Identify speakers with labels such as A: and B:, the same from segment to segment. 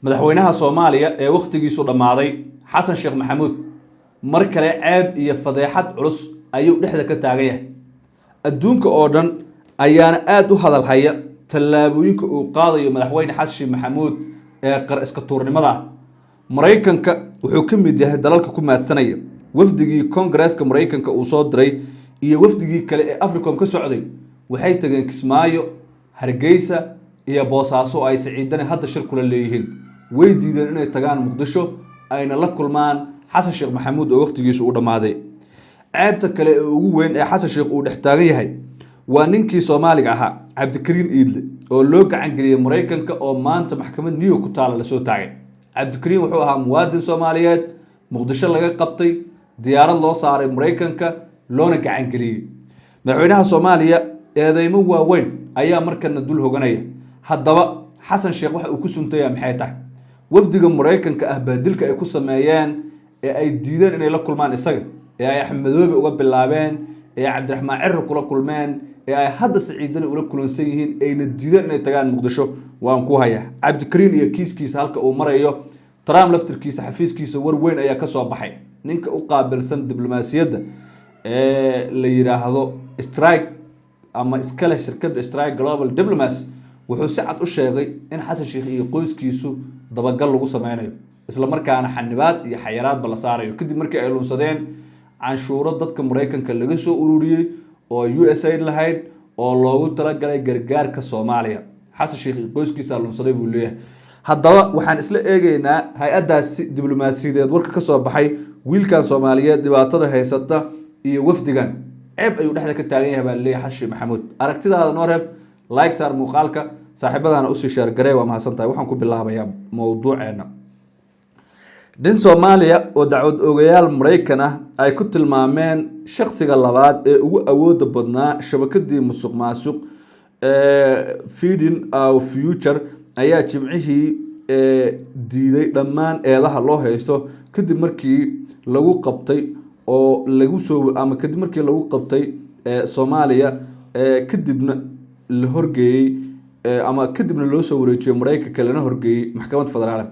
A: Madaxweynaha Soomaaliya ee wakhtigiisu dhammaaday, Xasan Sheekh Maxamuud, mar kale ceeb iyo fadeexad culus ayuu dhexda ka taagan yahay. Adduunka oo dhan ayaana aada u hadal haya tallaabooyinka uu qaadayo madaxweyne Xasan Sheekh Maxamuud ee qar iska tuurnimada ah. Maraykanka wuxuu ka mid yahay dalalka ku maadsanaya. Wafdigii Koongareeska Maraykanka uu soo diray iyo wafdigii kale ee Africom ka socday waxay tageen Kismaayo, Hargeysa iyo Boosaaso oo ay Siciidani hadda shir kula leeyihiin. Way diideen inay tagaan Muqdisho ayna la kulmaan Xasan Sheekh Maxamuud oo wakhtigiisu u dhammaaday. Ceebta kale ee ugu weyn ee Xasan Sheekh uu dhex taagan yahay waa ninkii Soomaaliga ahaa, Cabdikariin Iidle, oo loo gacan geliyey Maraykanka oo maanta maxkamad New York ku taala lasoo taagay. Cabdikariin wuxuu ahaa muwaadin Soomaaliyeed Muqdisho laga qabtay, diyaarad loo saaray Maraykanka, loona gacangeliyey madaxweynaha Soomaaliya. Eedeymo waaweyn ayaa markana dul hoganaya. Haddaba Xasan Sheekh waxa uu ku suntaya maxay tahay? Wafdiga Maraykanka ah baadilka ay ku sameeyeen ee ay diideen inay la kulmaan isaga, ee ay Axmedoobe uga bilaabeen, ee Cabdiraxmaan Ciro kula kulmeen, ee ay hadda Siciidani ula kulansan yihiin, ayna diideen inay tagaan Muqdisho, waan ku hayaa. Cabdikariin iyo kiiskiisa halka uu marayo, Trump laftirkiisa xafiiskiisa war weyn ayaa kasoo baxay. Ninka u qaabilsan diblomaasiyadda ee la yiraahdo Strike ama iskale shirkadda Strike Global Diplomacy wuxuu si cad u sheegay in Xasan Sheekh iyo qoyskiisu dabagal lagu sameynayo, isla markaana xanibaad iyo xayiraadba la saarayo, kadib markii ay lunsadeen canshuuro dadka Maraykanka laga soo ururiyey oo USAID lahayd oo loogu talagalay gargaarka Soomaaliya. Xasan Sheekh iyo qoyskiisa lunsaday buu leeyahay. Haddaba waxaan isla eegeynaa hay-addaasi diblomaasiyadeed warka kasoo baxay, wiilkan Soomaaliyeed dhibaatada haysata iyo wafdigan. Ceeb ayuu dhexda ka taagan yahay baa laleeyahay Xasan Sheekh Maxamuud. Aragtidaada noo reeb, like saar muuqaalka, saaxiibadana usii share garee. Waa mahadsan tahay. Waxaan ku bilaabayaa mowduuceena. Nin Soomaaliya oo dacwad oogayaal Maraykan ah ay ku tilmaameen shakhsiga labaad ee ugu awooda badnaa shabakadii musuq maasuq Feeding Our Future ayaa Jimcihii diiday dhammaan eedaha loo haysto, kadib markii lagu qabtay oo lagu soo ama kadib markii lagu qabtay Soomaaliya, kadibna la horgeeyey ama kadibna loo soo wareejiyey Maraykanka, lana horgeeyey maxkamad federaal.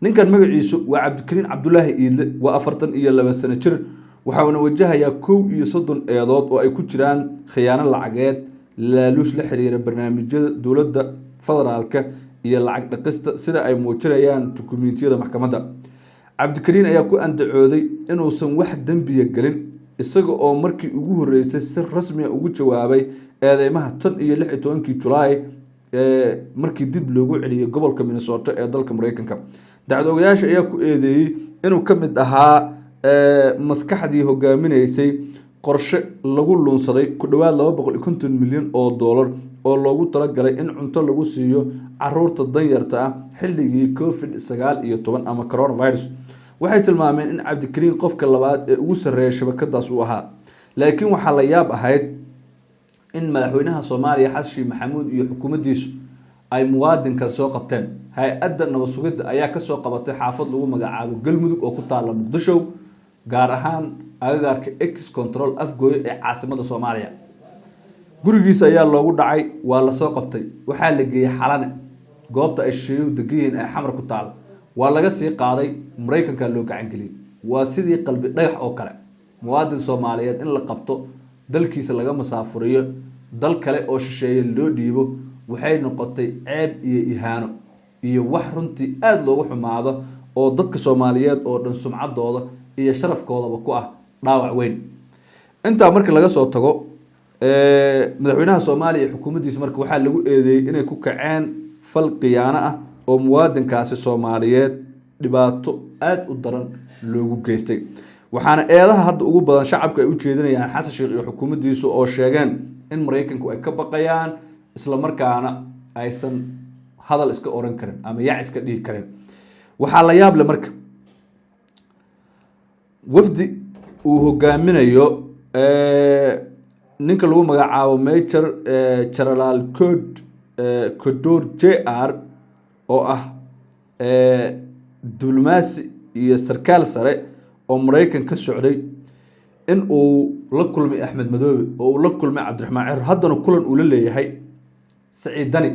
A: Ninkan magaciisu waa Cabdikariin Cabdulaahi Iidle, waa 42 sano jir. Waxauna wajahayaa 31 eedood oo ay ku jiraan khiyaano lacageed, laaluush la xiriira barnaamijyada dowladda federaalka iyo lacag dhaqista, sida ay muujinayaan dukumiintiyada maxkamadda. Cabdikariin ayaa ku andacooday inuusan wax dembiya gelin, isaga oo markii ugu horeysay si rasmiya ugu jawaabay eedeymaha tan iyo 16-kii Julaay, markii dib loogu celiyey gobolka Minnesota ee dalka Mareykanka. Dacwad ogayaasha ayaa ku eedeeyey inuu ka mid ahaa maskaxdii hogaaminaysay qorshe lagu lunsaday ku dhowaad 250 milyan oo doolar oo loogu talagalay in cunto lagu siiyo caruurta danyarta ah xilligii COVID-19 ama coronavirus. Waxay tilmaameen in Cabdikariin qofka labaad ee ugu sarreeya shabakadaas uu ahaa. Laakiin waxaa la yaab ahayd in madaxweynaha Soomaaliya, Xasan Sheekh Maxamuud, iyo xukuumaddiisu ay muwaadinkan soo qabteen. Hay-adda nabad sugidda ayaa kasoo qabatay xaafad lagu magacaabo Galmudug oo ku taala Muqdisho, gaar ahaan agagaarka Ex Control Afgooye ee caasimada Soomaaliya. Gurigiisa ayaa loogu dhacay, waa lasoo qabtay, waxaa la geeyey Xalane, goobta ay shisheeyuhu degan yihiin ee Xamar ku taala. Waa laga sii qaaday, Maraykanka loo gacangeliyey. Waa sidii Qalbi Dhagax oo kale. Muwaadin Soomaaliyeed in la qabto, dalkiisa laga masaafuriyo, dal kale oo shisheeye loo dhiibo, waxay noqotay ceeb iyo ihaano iyo wax runtii aada loogu xumaado oo dadka Soomaaliyeed oo dhan sumcaddooda iyo sharafkoodaba ku ah dhaawac weyn. Intaa marka laga soo tago, madaxweynaha Soomaaliya iyo xukuumaddiisa marka waxaa lagu eedeeyey inay ku kaceen fal khiyaano ah oo muwaadinkaasi Soomaaliyeed dhibaato aada u daran loogu geystay. Waxaana eedaha hadda ugu badan shacabka ay u jeedinayaan Xasan Sheekh iyo xukuumaddiisu oo sheegeen in Maraykanku ay ka baqayaan, isla markaana aysan hadal iska oran karin ama yac iska dhihi karin. Waxaa la yaab leh marka wafdi uu hogaaminayo ninka lagu magacaabo Major General Cod Codor JR, oo ah diblomaasi iyo sarkaal sare oo Maraykan ka socday, in uu la kulmay Axmed Madoobe oo uu la kulmay Cabdiraxmaan Ciro, haddana kulan uu la leeyahay Saciid Dani,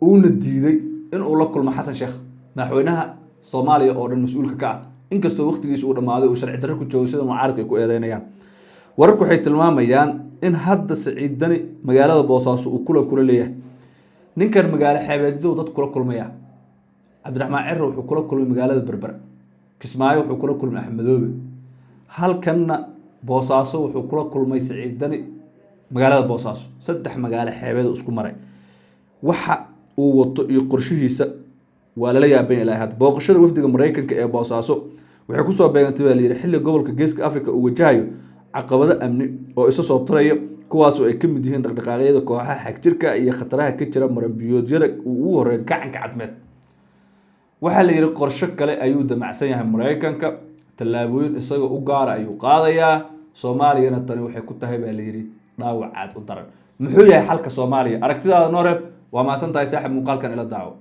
A: uuna diiday in uu la kulmo Xasan Sheekh. Madaxweynaha Soomaaliya oo dhan mas-uulka ka ah, inkastoo waqtigiisa uu dhammaaday, uu sharci darro ku joogo, sida mucaaradka ay ku eedeynayaan. Wararku waxay tilmaamayaan in hadda Saciid Dani magaalada Boosaaso uu kulan kula leeyahay. Ninkan magaalo xeebeedyadu dad kula kulmaya. Cabdiraxmaan Ciro wuxuu kula kulmay magaalada Berbera, Kismaayo wuxuu kula kulmay Axmedoobe, halkanna Boosaaso wuxuu kula kulmay Saciid Dani magaalada Boosaaso. Saddex magaalo xeebeed isku maray. Waxa uu wato iyo qorshihiisa waa lala yaaban ilaa hadda. Booqashada wafdiga Maraykanka ee Boosaaso waxay kusoo beegantay, baa layidhi, xilli gobolka Geeska Africa uu wajahayo caqabado amni oo isa soo taraya, kuwaasoo ay ka mid yihiin dhaqdhaqaaqyada kooxaha xagjirka iyo khataraha ka jira maranbiyoodyada uu ugu horeeyo Gacanka Cadmeed. Waxaa la yidhi qorsho kale ayuu damacsan yahay Maraykanka, tallaabooyin isaga u gaara ayuu qaadayaa. Soomaaliyana tani waxay ku tahay, baa la yidhi, dhaawac aad u daran. Muxuu yahay xalka Soomaaliya? Aragtidaada noo reeb. Waa mahadsan tahay, saaxib. Muuqaalkan ila daawo.